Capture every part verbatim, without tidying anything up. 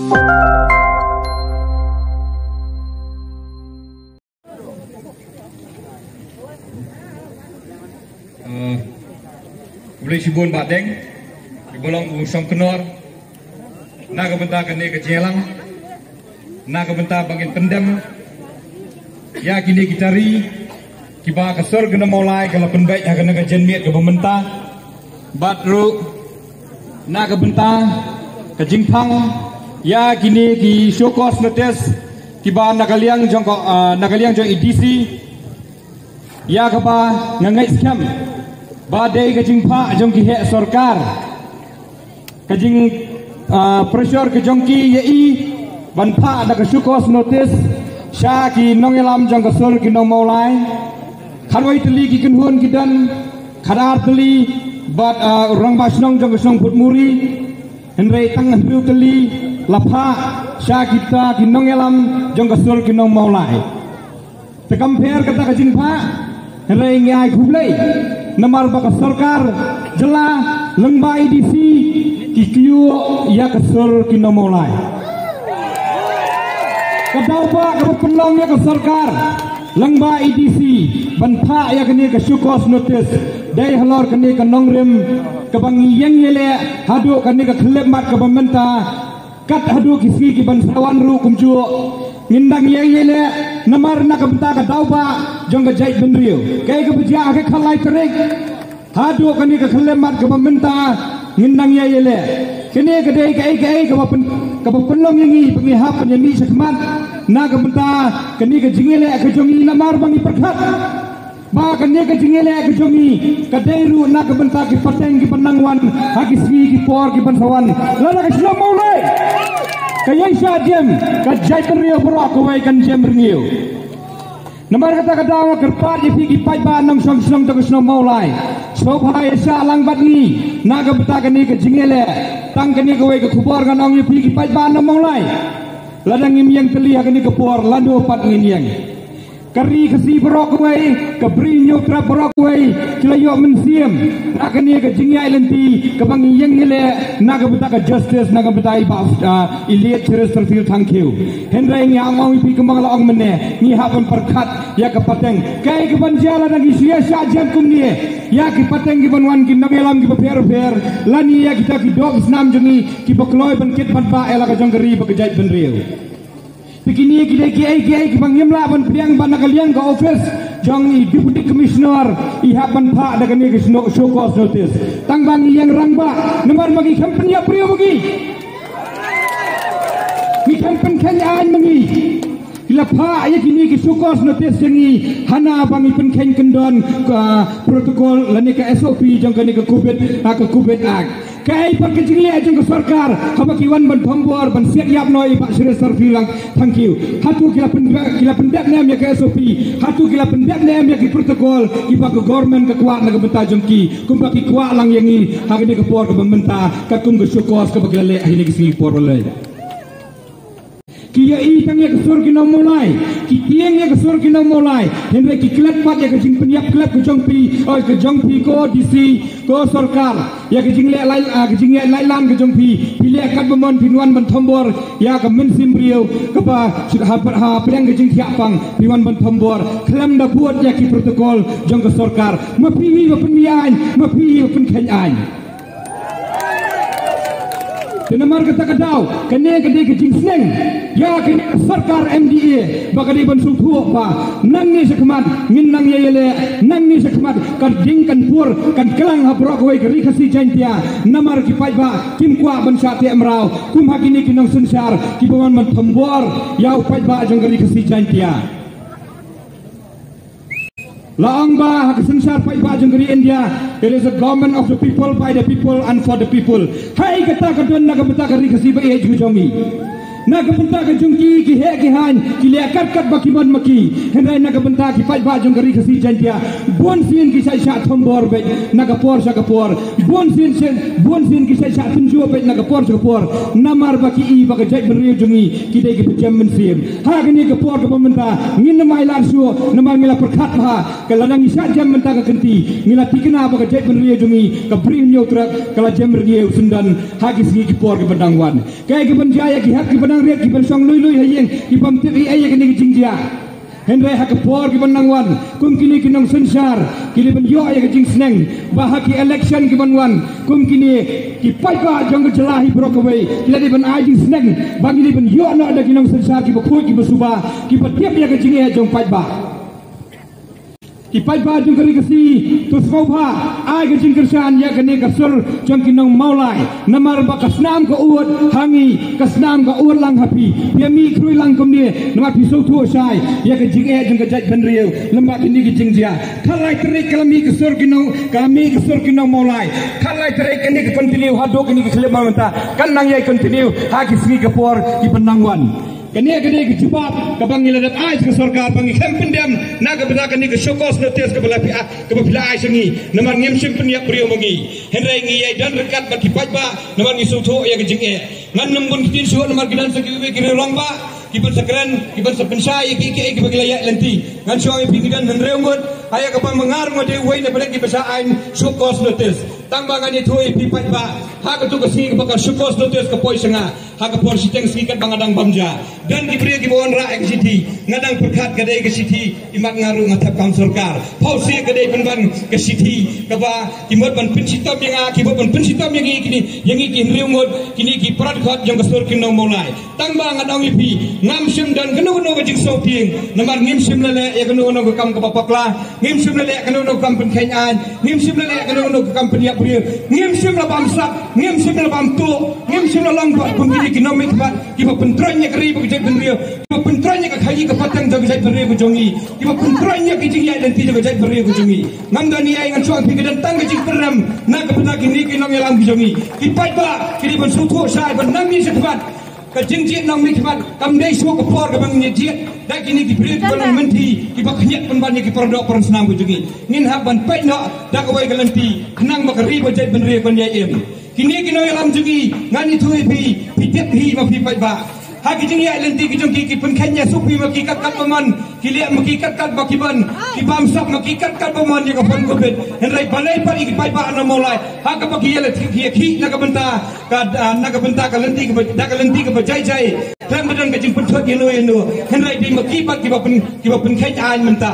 Eh, u Blei shibun ba deng, i ba long u song kynor, na ka bynta kane ka jingïalang, na ka bynta ba ngin pyndem ïa kine kita ri, kiba ka sur ki nong Mawlai ka la pynbeit ha kane ka janmiet kaba mynta. Bad ruh na ka bynta ka jingthang ïa kine ki show cause notice kiba na ka liang jong ko, ah, na ka liang jong i D C, ïa kaba nga ngeit skhem ba dei ka jingphah jong ki heh sorkar, ka jing, ah, pressure ka jong ki ïa i ban phah da ka show cause notice sha ki nongïalam jong ka sur ki nong Mawlai. Khatwei tylli ki kynhun ki don, khatar tylli bad, ah, rangbah shnong jong ka shnong Putmuri. Hynrei tang hynriew tylli la phah sha kita ki nongïalam jong ka sur ki nong Mawlai. Te kam pher kata ka jingphah, hynrei ngi ai khublei namar ba ka sorkar jylla lyngba i D C ki kyiuh ïa ka sur ki nong Mawlai. Ka daw ba kaba pynlong ïa ka sorkar lyngba i D C ban phah ïa kane ka show cause notice dei halor kane ka nongrim kaba ngi ïeng ïaleh haduh kane ka khyllipmat kaba mynta. Kat haduh ki sngi ki ban sa wan ruh kumjuh ngin dang ïeng ïaleh namar na ka bynta ka daw ba jong ka jaitbynriew. Kaei kaba jia ha ka khatlai tarik haduh kane ka khyllipmat kaba mynta ngin dang ïeng ïaleh. Kane ka dei kaei kaei kaba pyn, kaba pynlong ïa ngi ba ngi hap ban ïamih shakhmat na ka bynta kane ka jingïaleh ka jong ngi namar ba ngi pyrkhat ba kane ka jingïaleh ka jong ngi ka dei ruh na ka bynta ki pateng ki ban nang wan ha ki sngi ki por ki ban sa wan. Lada ka shnong Mawlai ka ïai shah jem, ka jaitbynriew baroh kawei kan jem rngiew. Namar kata ka daw nga kyrpad ïa phi ki paidbah nongshong shnong jong ka shnong Mawlai, sngewbha ïa shah lang bad ngi na ka bynta kane ka jingïaleh. Tang kane kawei ka khubor ngan ong ïa phi ki paidbah nong Mawlai, lada ngim ïeng tylli ha kane ka por lano pat ngin ïeng? Ka ri Khasi baroh kawei, ka Bri Hynñiewtrep baroh kawei ki la ïoh mynsiem na kane ka jingïaid lynti kaba ngi ïeng ïaleh na ka bynta ka justice, na ka bynta i Bah, ah, i Late Shri Serfil Thangkhiew. Hynrei ngi ong ong ïa phi kumba nga la ong mynne, ngi hap ban pyrkhat ïa ka pateng. Kaei ka ban jia lada ngi shu ïa shah jem kumne ïa ki pateng ki ban wan, ki nongïalam kiba pher pher, lane ïa kita ki doh ki snam jong ngi kiba kloi ban kit ban pah ïa la ka jong ka ri bad ka jaitbynriew. Te kine ki dei kiei kiei kiba ngim lah ban pdiang ba na ka liang ka office jong i Deputy Commissioner i hap ban phah da kane ka show, show cause notice. Tang ba ngi ïeng rangbah namar ba ngi khlem pynïap briew ma ngi, ngi khlem pynkheiñ aiñ ma ngi. Ki la phah ïa kine ki show cause notice ïa ngi hana ba ngi pynkheiñ kyndon ka protocol lane ka S O P jong kane ka COVID, ah, ka COVID Act. Kaei pat ka jingleh jong ka sorkar haba ki wan ban thombor ban siat ïap noh i Bah Shri Serfil Thangkhiew? Hato ki la pyn, ki la pyndep ne em ïa ka S O P? Hato ki la pyndep ne em ïa ki protocol kiba ka government ka kwah na ka bynta jong ki, kumba ki kwah lang ïa ngi ha kane ka por kaba mynta katkum ka show cause kaba ki la leh ha kine ki sngi por ba la leit? Ki ïohi tang ïa ka sur ki nong Mawlai, ki tieng ïa ka sur ki nong Mawlai, hynrei ki klet pat ïa ka jingpynïap klet ka jong phi, oi, ka jong phi ko D C, ko sorkar, ïa ka jingleh lai, ah, ka jingïaid lailan ka jong phi. Phi leh katba mon, phi wan ban thombor ïa ka mynsiem briew kaba ha, ha pdeng ka jingthiah pang phi wan ban thombor khlem da bud ïa ki protocol jong ka sorkar. Ma phi hi ba pynmih aiñ, ma phi hi ba pynkheiñ aiñ. Te namar kata ka daw, kane ka dei ka jingsneng ïa kane ka sorkar M D A ba ka dei ban sngewthuh ba nangne shakhmat ngin nang ïa ïaleh, nangne shakhmat ka ding kan pur kan klang ha baroh kawei ka Ri Khasi Jaiñtia. Namar ki paidbah kim kwah ban shah teh mraw kum ha kine ki nongsynshar kiba wan ban thombor ïa u paidbah jong ka Ri Khasi Jaiñtia. La ong ba ha ka synshar paidbah jong ka ri India, it is a government of the people, by the people and for the people. Hei kata ka don na ka bynta ka Ri Khasi ba ïeit jong ngi. Na ka bynta ka jong ki, ki heh ki haiñ, ki leh kat kat ba ki mon ma ki. Hynrei na ka bynta ki paidbah jong ka Ri Khasi Jaiñtia, bun sien ki shait shah thombor beit na ka por sha ka por. Bun sien sien, bun sien ki shait shah tynjuh beit na ka por sha ka por. Namar ba ki i ba ka jaitbynriew jong ngi ki dei ki ba jem mynsiem. Ha kane ka por kaba mynta ngin ym ailad shuh, namar ngi la pyrkhat bha, ka la dang ngi shah jem mynta ka kynti, ngi la thikna ba ka jaitbynriew jong ngi ka Bri Hynñiewtrep ka la jem rngiew syndon ha ki sngi ki por kiba dang wan. Kaei kaban jia ïa ki hep kiba nang riat, kiban shong lui lui ha ïing, kibym tip ei ei ïa kane ka jingjia. Hynrei ha ka por kiban nang wan, kum kine ki nongsynshar, ki dei ban ïoh ïa ka jingsneng ba ha ki election kiban wan, kum kine ki paidbah jong ka jylla hi baroh kawei, ki la dei ban ai jingsneng ba ngi dei ban ïoh noh da ki nongsynshar kiba khuid, kiba suba, kiba tip ïa ka jingeh jong paidbah. Ki paidbah jong ka Ri Khasi, to sngewbha ai ka jingkyrshan ïa kane ka sur jong ki nong Mawlai. Namar ba ka snam ka ud ha ngi, ka snam ka ud lang ha phi. Phi mih khrui lang kumne namar phi sngewthuh shai ïa ka jingeh jong ka jaitbynriew lem bad kine ki jingjia. Khatlai tarik ka la mih ka sur ki nong, ka la mih ka sur ki nong Mawlai. Khatlai tarik kane ka continue haduh kine ki khyllipmat mynta, kan nang ïai continue ha ki sngi ka por kiban nang wan. Kane ka dei ka jubab kaba ngi la dep ai sha ka sorkar ba ngi khlem pyndem na ka bynta kane ka show cause notice kaba la phi, kaba phi la ai sha ngi. Namar ngim shym pynïap briew ma ngi. Hynrei ngi ïai don ryngkat bad ki paidbah namar ngi sngewthuh ïa ka jingeh. Ngan ym bun ktien shuh namar ki don sa kiwei ki rangbah kiban sa kren, kiban sa pynshai ïa kiei kiei kiba ki la ïaid lynti. Ngan shu ong ïa phi, ngi don hynriew ngut, ha ïa kaba ma nga ruh nga dei uwei na pdeng kiba shah ai show cause notice. Tang ba ngan ïathuh ïa phi paidbah, ha katu ka sngi kaba ka show cause notice ka poi sha nga ha ka por shiteng sngi katba nga dang bam ja. Don ki briew kiba wanrah ïa ka shithi, nga dang pyrkhat ka dei ka shithi, imat nga ruh nga thep kam sorkar. Phewse ka dei pynban ka shithi kaba ki mut ban pynshitom ïa nga, ki mut ban pynshitom ïa ngi kine, ïa ngi ki hynriew ngut, kine ki para dkhot jong ka sur ki nong Mawlai. Tang ba ngan ong ïa phi, ngam shym don kano kano ka jingsngewtieng namar ngim shym la leh ïa kano kano ka kam kaba bakla, ngim shym la leh kano kano ka kam pynkheiñ aiñ, ngim shym la leh kano kano ka kam pynïap briew, ngim shym la bam sap, ngim shym la bam tuh, ngim shym la long bad kum kine ki nongmihkhmat kiba pyntroiñ ïa ka ri bad ka jaitbynriew, kiba pyntroiñ ïa ka khaïi ka pateng jong ka jaitbynriew ka jong ngi, kiba pyntroiñ ïa ka jingïaid lynti jong ka jaitbynriew ka jong ngi. Ngam don ei ei, ngan shu ong ïa phi, ka don tang ka jingpyrem na ka bynta kine ki nongïalam ki jong ngi. Ki paidbah ki dei ban sngewthuh shai ba nang mih sha khmat. Ka jingjied nongmihkhmat kam dei shuh ka por kaba ngin ïa jied da kine ki briew kiba long mynthi, kiba khñiot pynban ïa ki para doh para snam ka jong ngi. Ngin hap ban peit noh da kawei ka lynti khnang ba ka ri bad jaitbynriew kan ïai im. Kine ki nongïalam jong ngi, ngan ïathuh ïa phi, phi tip hi ma phi paidbah. Ha ki jingïaid lynti ki jong ki, ki pynkheiñ ïa suk phi ma ki kat kat ba mon, ki leh ma ki kat kat ba ki ban, ki bam sap ma ki kat kat ba mon ïa ka phone covid. Hynrei balei pat ïa ki paidbah nong Mawlai, ha kaba ki ïa la ki ïa khih na ka bynta ka, ah, na ka bynta ka lynti kaba, da ka lynti kaba jai jai. Khlem ba don ka jingpynthut ïano ïano. Hynrei dei ma ki pat kiba pyn, kiba pynkheiñ aiñ mynta.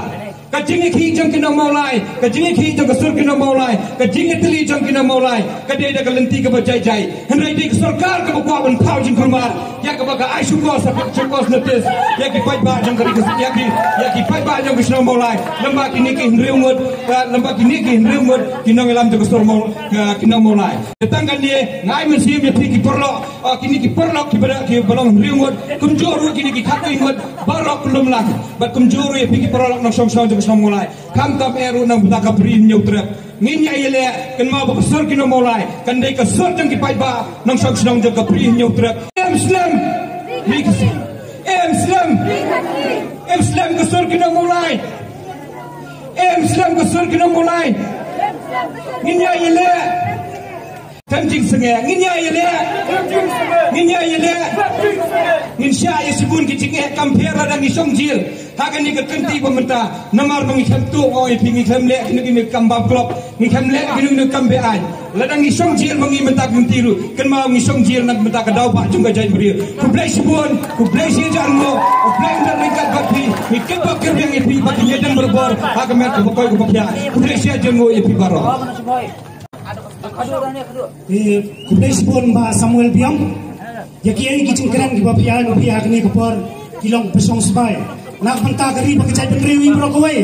Ka jingïakhih jong ki nong Mawlai, ka jingïakhih jong ka sur ki nong Mawlai, ka jingïatylli jong ki nong Mawlai ka dei da ka lynti kaba jai jai. Hynrei dei ka sorkar kaba kwah ban thaw jingkulmar ïa kaba ka ai show cause, show cause notice ïa ki paidbah jong ka ri, ïa ki, ïa ki paidbah jong ka shnong Mawlai. Lem bad kine ki hynriew ngut, ah, lem bad kine ki hynriew ngut ki nongïalam jong ka sur Maw, ah, ki nong Mawlai. Tang kane nga ai mynsiem ïa phi ki paralok, ah, kine ki paralok kiba, kiba long hynriew ngut, kumjuh ruh kine ki khatwei ngut baroh ki lum lang. Bad kumjuh ruh ïa phi ki paralok nongshong shnong jong ka shnong Mawlai. Khamtam eh ruh na ka bynta ka Bri Hynñiewtrep. Ngin ïa ïaleh, kynmaw ba ka sur ki nong Mawlai kan dei ka sur jong ki paidbah nongshong shnong jong ka Bri Hynñiewtrep. Em slem. Em slem. Em slem ka sur ki nong Mawlai. Em slem ka sur ki nong Mawlai. Ngin ïa ïaleh. Tang jingsngew, ngin ïa ïaleh. Ngin ïa ïaleh. Ngin shah ïa shibun ki jingeh, kam pher lada ngi shong jel ha kane ka kynti ba mynta. Namar ba ngi khlem tuh, ong ïa phi, ngi khlem leh kino kino kam bam klop, ngi khlem leh kino kino kam be-aiñ. Lada ngi shong jel ba ngi mynta ka kynti ruh, kynmaw ngi shong jel na ka bynta ka daw bah jong ka jaitbynriew. Khublei shibun, khublei shihajar nguh, khublei ïa ka ryngkat bad phi, ngi kyrpad kyrpad ïa phi ba phin ïa don barabor ha ka met kaba koit kaba khiah. Khublei shihajar nguh ïa phi baroh. Eh, khublei shibun Bah Samuel Biong. Ïa kiei ki jingkren kiba phi ai ma phi ha kane ka por ki long pyrshang sbai na ka bynta ka ri bad ka jaitbynriew baroh kawei.